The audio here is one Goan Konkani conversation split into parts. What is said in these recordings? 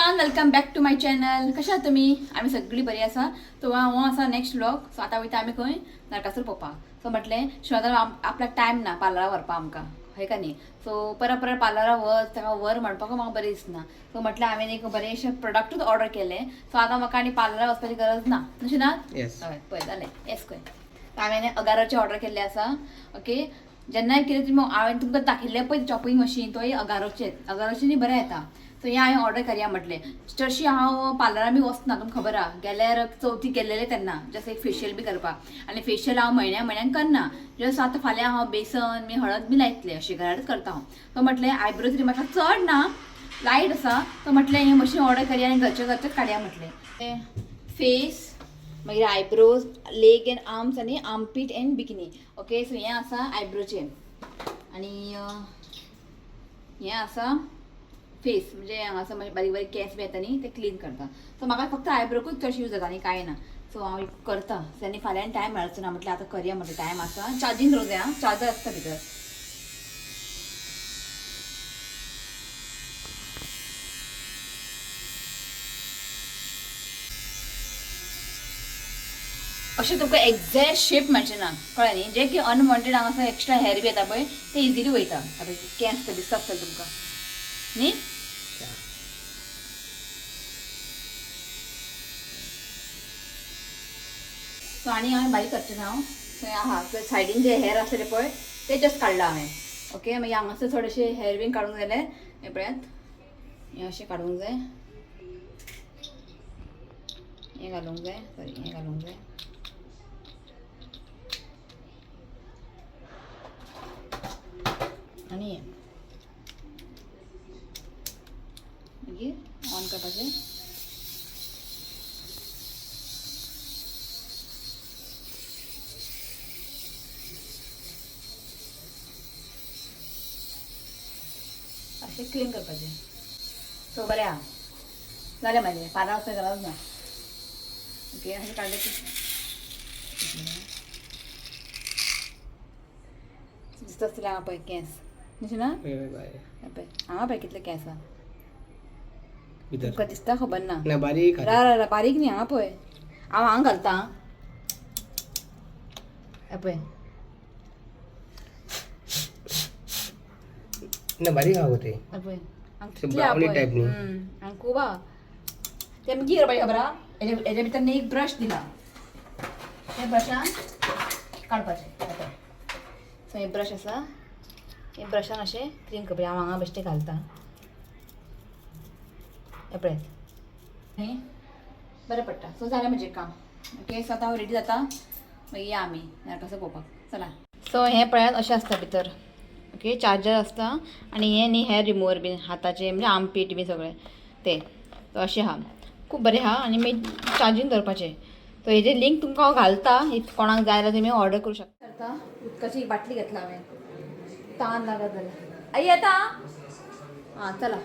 Everyone, welcome back to my channel. कशा आहात तुमी? आमी सगळीं बरी आसा. सो हो आसा नेक्स्ट व्लॉग. सो आतां वयता आमी खंय? नरकासूर पळोवपाक. सो म्हटलें शिवाय आपल्याक टायम ना पार्लराक व्हरपाक आमकां, हय का न्ही? सो परत परत पार्लराक वच, ताका व्हर म्हणपाक म्हाका बरें दिसना. सो म्हटलें हांवें एक बरेंशें प्रोडक्टूच ऑर्डर केलें. सो आतां म्हाका आनी पार्लराक वचपाची गरज ना. तशें ना? येस. हय, पळय जालें. येस खंय हांवें अगाराचें ऑर्डर केल्लें आसा. ओके, जेन्नाय कितें तुमी हांवें तुमकां दाखयल्लें पळय चॉपिंग मशीन, तोय अगारोचें, अगारोचें न्ही बरें येता. सो हें हांवें ऑर्डर करया म्हटलें. चडशी हांव पार्लरान बी वचना, तुमकां खबर आहा. गेल्यार चवथी गेल्लेलें तेन्ना जस्ट एक फेशियल बी करपाक, आनी फेशियल हांव म्हयन्या म्हयन्याक करना. जस्ट आतां फाल्यां हांव बेसन बी हळद बी लायतलें, अशें घरातच करता हांव. सो म्हटलें आयब्रो तरी म्हाका चड ना, लायट आसा. सो म्हटलें हें मशीन ऑर्डर करया आनी घरचें घरचेंच काडया म्हटलें. फेस, मागीर आयब्रोज, लेग एंड आर्म्स आनी आर्मपीट एंड बिकिनी. ओके, सो हें आसा आयब्रोचें आनी हें आसा फेस, म्हणजे हांगासर मातशे बारीक बारीक केंस बी येता न्ही, ते क्लीन करता. सो म्हाका फक्त आयब्रोकूच चडशें यूज जाता आनी कांय ना. सो हांव करता. सो आनी फाल्यां टायम मेळचो ना, म्हटल्यार आतां करया म्हटलें, टायम आसा. चार्जींग दवरूंक जाय. आं, चार्जर आसता भितर. अशें तुमकां एग्झॅक्ट शेप मेळचें ना, कळ्ळें न्ही? जे की अनवॉन्टेड हांगासर एक्स्ट्रा हेर बी येता पळय, ते इजिली वयता. आतां केंस ते दिसता आसतले तुमकां न्ही? सो आनी हांवें बारीक करचें ना हांव. सो हें आहा सायडीन जे हेर आसतले पळय, ते जस्ट काडला हांवें. ओके, मागीर हांगासर थोडेशे हेर बीन काडूंक जाय जाल्यार हें पळयात, हें अशें काडूंक जाय, हें घालूंक जाय, सॉरी हें घालूंक जाय. आनी हें मागीर ऑन करपाचें. अशें क्लीन करपाचें. सो बरें आहा, जालें म्हाजें. पार्लर वचपाची गरज ना. ओके, अशें काडलें की दिसता आसतलें हांगा पळय केंस, तशें ना? पळय हांगा पळय कितले केंस आहा. भितर तुमकां दिसता खबर ना. ना, बारीक. रा रा रा, बारीक न्ही. हांगा पळय, हांव हांगा घालता. हे पळय. ना, बारीक आहा गो ते. हे पळय हांगा ते कितले आहा brownie पळय. type न्ही? हांगा खूब आहा. ते आमी कितें करपाचें खबर आहा? हेजे भितर न्ही एक ब्रश दिला, त्या ब्रशान काडपाचें. हे पळय, सो हे ब्रश आसा, हे ब्रशान अशें क्लीन करपाचें. हांव हांगा बेश्टें घालता. हे पळयात न्ही, बरें पडटा. सो जालें म्हजें काम. ओके, सो आतां हांव रेडी जाता, मागीर या आमी नरकासूर पळोवपाक. चला. सो हें पळयात, अशें आसता भितर. ओके, चार्जर आसता आनी हें न्ही हेर रिमुवर बीन हाताचें, म्हणजे आर्मपीट बी सगळें तें. सो अशें आहा, खूब बरें आहा. आनी मागीर चार्जींग दवरपाचें. सो हेजे लिंक तुमकां हांव घालता, if कोणाक जाय जाल्यार तुमी ऑर्डर करूं शकता. आतां उदकाची एक बाटली घेतला हांवें, तान लागत जाल्यार. आई येता. आं चला,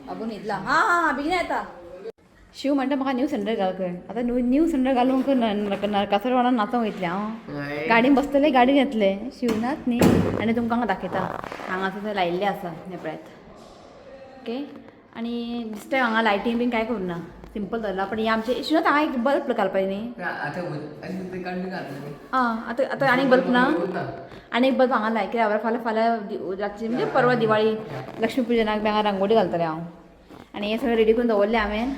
बाबू न्हिदला. हां हां हां, बेगीन येता. शिव म्हणटा म्हाका न्यू सँडल घाल खंय. आतां न्यू सँडल घालूंक नरकासूर वांगडा नाचोंक वयतलें हांव? गाडयेन बसतलें, गाडयेन येतलें. शिवनाथ न्ही. आनी तुमकां हांगा दाखयता, हांगासर थंय लायिल्लें आसा हें पळयात. ओके, आनी दिसता हांगा लायटींग बीन कांय करूं ना, सिंपल दवरला. पण हें आमचें शिवनाथ, हांगा एक बल्ब घालपाचें न्ही? आं, आतां आतां आनीक बल्ब ना. आनी एक बल्ब हांगा लाय, कित्याक फाल्यां फाल्यां रातची, म्हणजे परवा दिवाळी लक्ष्मी पुजनाक बी हांगा रांगोळी घालतलें हांव. आनी हें सगळें रेडी करून दवरलें हांवें,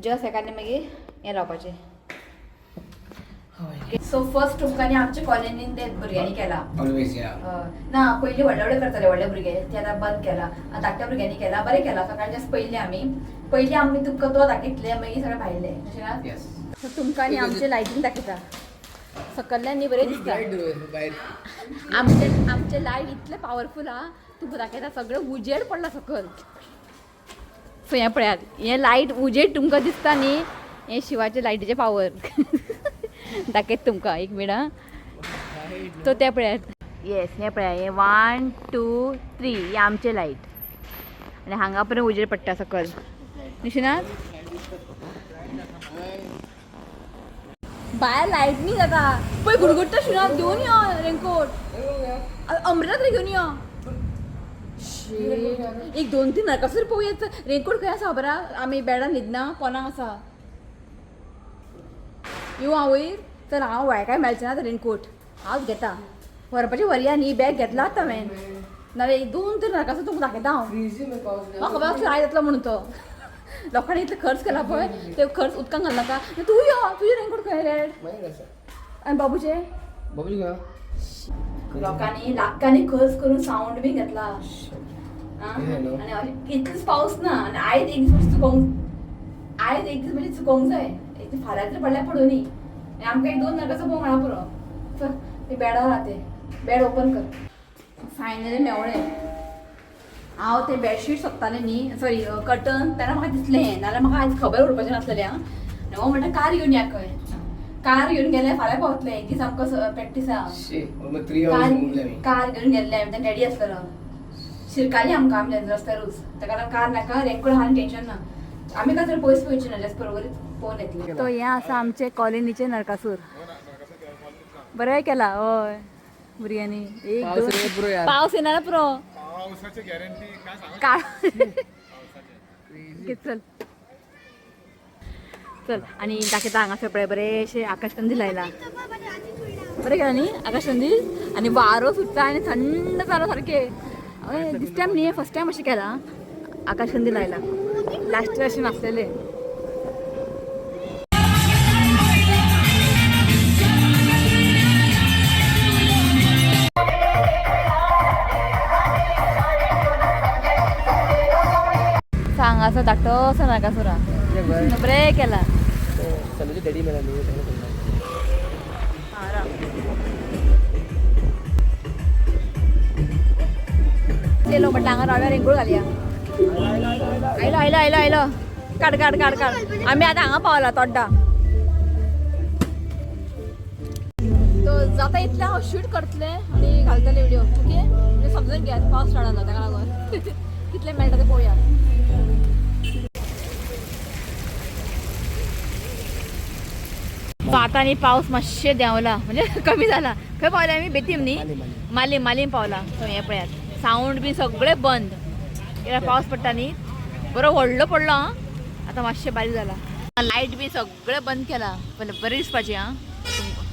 जस्ट हेका आनी मागीर हें लावपाचें. सो फर्स्ट तुमकां न्ही आमच्या कॉलनीन ते भुरग्यांनी केला. ऑलवेज या. ना, पयलीं व्हडले व्हडले करताले, व्हडले भुरगे, ते आतां बंद केला. आतां धाकट्या भुरग्यांनी केला, बरें केला. सकाळी जस्ट पयलीं आमी, पयलीं आमी तुमकां तो दाखयतले, मागीर सगळें भायले, अशें ना? येस. सो तुमकां न्ही आमचें लायटींग दाखयता. सकल्ल्यान न्ही बरें दिसता. भायर. आमचे आमचे लायट इतले पावरफूल आहा, तुमकां दाखयता, सगळें उजेड पडला सकल. सो हें पळयात, हें लायट उजेड तुमकां दिसता न्ही, हें शिवाचे लायटीचें पावर दाखयत तुमकां. एक मिनट आं. सो तें पळयात. येस, हें पळया, हें 1 2 3, हें आमचें लायट आनी हांगा पर्यंत उजेड पडटा सकल. निशिनाथ, भायर लायट न्ही जाता पळय, गुडगुडटा. शिवनाथ, घेवन यो रेनकोट, अम्ब्रेला तरी घेवन यो. शी एक दोन तीन नरकासूर पळोवया. रेनकोट खंय आसा खबर आहा? आमी बेडान न्हिदना पोनाक आसा. येवं हांव वयर? चल हांव वय काय मेळचें ना रेनकोट हांवच घेता. व्हरपाचें व्हरया न्ही, बॅग घेतला आतां हांवें. नाजाल्यार एक दोन तीन नरकासूर तुमकां दाखयता हांव. म्हाका खबर आसलें आयज येतलो म्हणून तो. लोकांनी इतलो खर्च केला पळय, ते खर्च उदकान घालनाका. तूं यो, तुजें रेनकोट खंय रेड? आनी बाबूचें? बाबूजी खंय? लोकांनी लाखांनी खर्च करून सावंड बी घेतला. न्हू. आनी अशें इतलोच पावस ना. आनी आयज एक दीस म्हणजे चुकोंक, आयज एक दीस म्हणजे चुकोंक जाय. एक दीस फाल्यां तरी पडल्यार पडूं न्ही. आनी आमकां एक दोन नरकाचो पळोवंक मेळा पुरो. चल ते बेडार आहा, ते बेड ओपन कर. फायनली मेवळें. हांव ते बेडशीट सोदतालें न्ही, सॉरी कर्टन, तेन्ना म्हाका दिसलें हें. नाजाल्यार म्हाका आयज खबर उरपाचें नासलेलें. आं, हांव म्हणटा कार घेवन या खंय. कार घेवन गेले फाल्यां पावतलें. एक दीस आमकां प्रॅक्टीस आहा. शी, ऑलमोस्ट 3 आवर्स घुमले आमी. कार घेवन गेल्ले आमी. डॅडी आसलेलो, शिरकाली आमकां आमच्या रस्त्यारूच. ताका लागून कार नाका, रेनकोट आहा टेन्शन ना. आमी काय तर पयस पळोवची ना, जस्ट बरोबरीच पळोवन येतले. तो हें आसा आमचे कॉलनीचे नरकासूर. बरें केला हय भुरग्यांनी. एक पावस दोन येयला पुरो यार. पावस येणार पुरो. पावसाची गॅरंटी काय सांगू? काळ. चल चल आनी दाखयता हांगासर पळय बरेशे आकाशकंदील लायला. बरें केला न्ही आकाशकंदील. आनी वारो सुट्टा आनी थंड जालो सारकें. हय दीस टायम न्ही, फर्स्ट टायम अशें केलां आकाशकंदील लायला. लास्ट अशें नासलेलें. हांगासर धाकटोसो नरकासुरा बरें केला. सलूचे डॅडी मेला न्हू, ताणें सांगलें. चलो म्हटलं हांगा राव्या रेंगूळ घालया. आयलो आयलो आयलो आयलो. काड काड काड काड. आमी आतां हांगा पावला तोड्डा. तो जाता इतलें हांव शूट करतलें आनी घालतलें व्हिडिओ. ओके, म्हणजे समजून घेयात पावस स्टार्ट जालो ताका लागून कितलें मेळटा तें पळोवया. आतां न्ही पावस मातशें देंवला, म्हणजे कमी जाला. खंय पावले आमी? बेतीम न्ही, मालीम. मालीम पावला. सो हें पळयात सावंड बी सगळें बंद कित्याक पावस पडटा न्ही. बरो व्हडलो पडलो आं, आतां मातशें बारीक जाला. लायट बी सगळें बंद केला. बरें दिसपाचें आं तुमकां.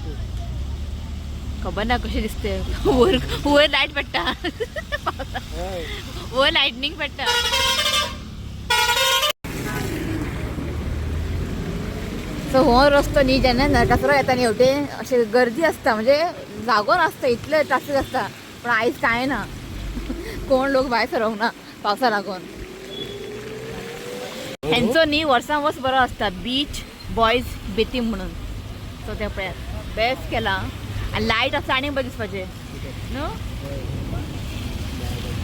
खबर ना कशें दिसते. वयर वयर लायट पडटा, वयर लायटनींग पडटा. सो हो रस्तो न्ही, जेन्ना नरकासुरा येता न्ही हेवटेन अशें गर्दी आसता, म्हणजे जागो नासता, इतलें ट्राफीक आसता. पूण आयज कांय ना, कोण लोक भायर सरोंक ना पावसा लागून. हेंचो न्ही वर्सां वर्स बरो आसता बीच बॉयज बेतीम म्हणून. सो ते पळयात बेस्ट केला. आनी लायट आसा आनी बरें दिसपाचें न्हू.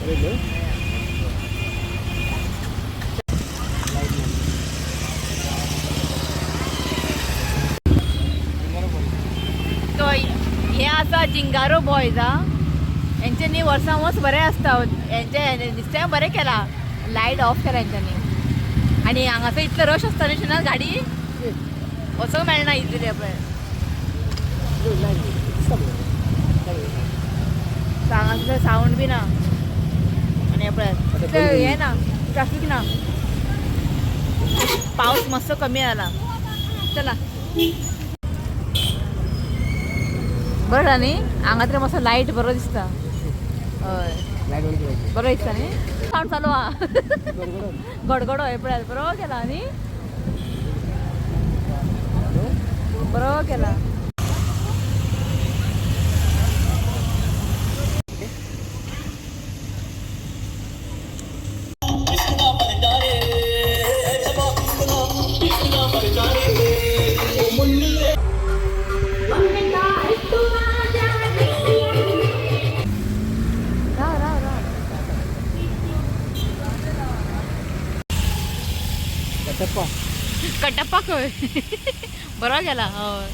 बरें न्हू? तो हे आसा जिंगारो बॉयज आ, हेंचे न्ही वर्सां वर्स बरें आसता. हेंचे दिसता बरें केला, लायट ऑफ केला हेंच्यांनी. आनी हांगासर इतलो रश आसता न्ही, ना गाडी वचोंक मेळना इजिली पळय. दिसता मगो. सो हांगासर सावंड बी ना. आनी हें पळयात इतलें हें ना, ट्राफीक ना. पावस मातसो कमी जाला. चला बरें जाला न्ही. हांगा तर मातसो लायट बरो दिसता. हय लायट ऑन केली. बरो दिसता न्ही. सावंड चालू आहा. गडगडो हे पळयात बरो केला न्ही, बरो केला. राव राव राव. कटप्पा. कटप्पा खंय बरो केला. हय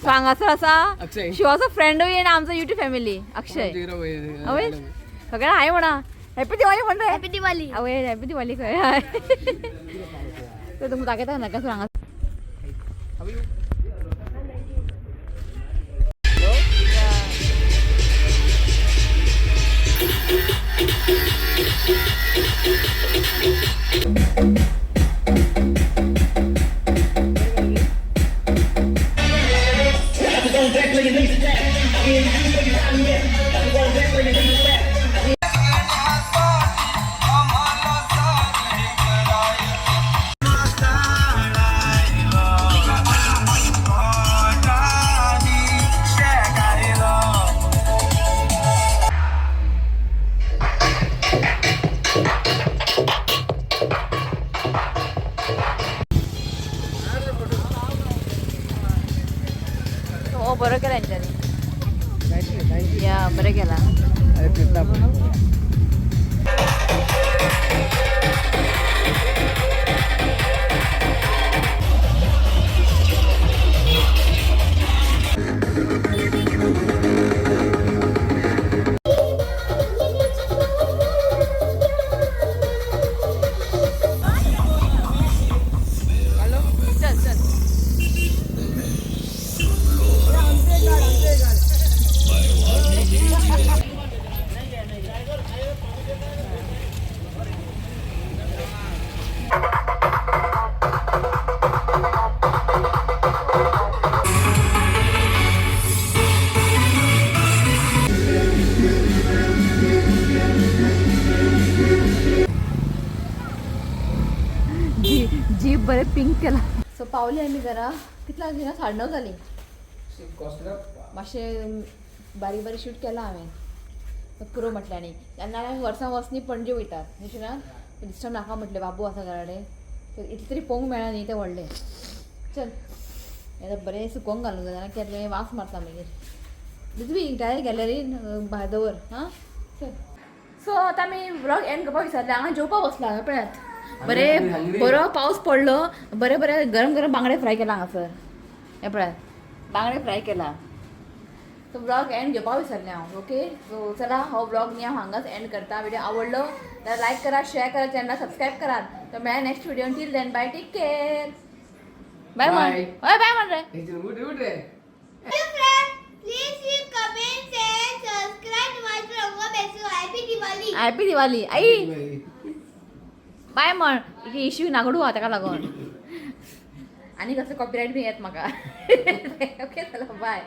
सो हांगासर आसा अक्षय. शिवाचो फ्रेंडूय आनी आमचो युट्यूब फॅमिली अक्षय. हय सगळ्यांना हाय म्हणा, हॅपी दिवाळी म्हण रे. हॅपी दिवाळी. आवय हॅपी दिवाळी खंय. तर तुमकां दाखयता नरकासूर हांगा. हो, बरं केलं यांच्यानी. Thank you. या, बरं केला. अरे, कृष्णा. चल चल. जी जीप बरें पिंक केला. सो पावली आमी घरा. कितले वाजली ना? 9:30 जाली. मातशें बारीक बारीक शूट केलां हांवें, पुरो म्हटलें. आनी तेन्ना आमी वर्सां वर्स न्ही पणजे वयतात, अशें ना डिस्टर्ब नाका म्हटलें. बाबू आसा घरा कडेन, इतलें तरी पळोवंक मेळना न्ही तें व्हडलें. चल, आतां बरें सुकोवंक घालूंक जाय, जाल्यार केन्ना वास मारता मागीर. दितवी डायरेक्ट गॅलरीन भायर दवर. हां, चल. सो आतां आमी व्लॉग एंड करपाक विसरले. हांगा जेवपाक बसला पळयात. बरें, बरो पावस पडलो. बरें बरें गरम गरम बांगडे फ्राय केला हांगासर. हें पळयात, बांगडे फ्राय केला. सो ब्लॉग एंड घेवपाक विसरलें हांव. ओके, सो चला, हो ब्लॉग न्ही हांव हांगाच एंड करता. व्हिडिओ आवडलो जाल्यार लायक करा, शेअर करा, चॅनल सबस्क्रायब करात. तर मेळ्या next video. Till then, bye, take care, bye म्हण. Bye. हय, बाय म्हण रे. उठ उठ रे. Hello friends, please leave comments and subscribe to my channel. Happy Diwali. Happy Diwali. आई, बाय म्हण. इश्यू नागडू हा ताका लागून आनी कसं कॉपीरायट बी येत म्हाका. ओके, चला, बाय.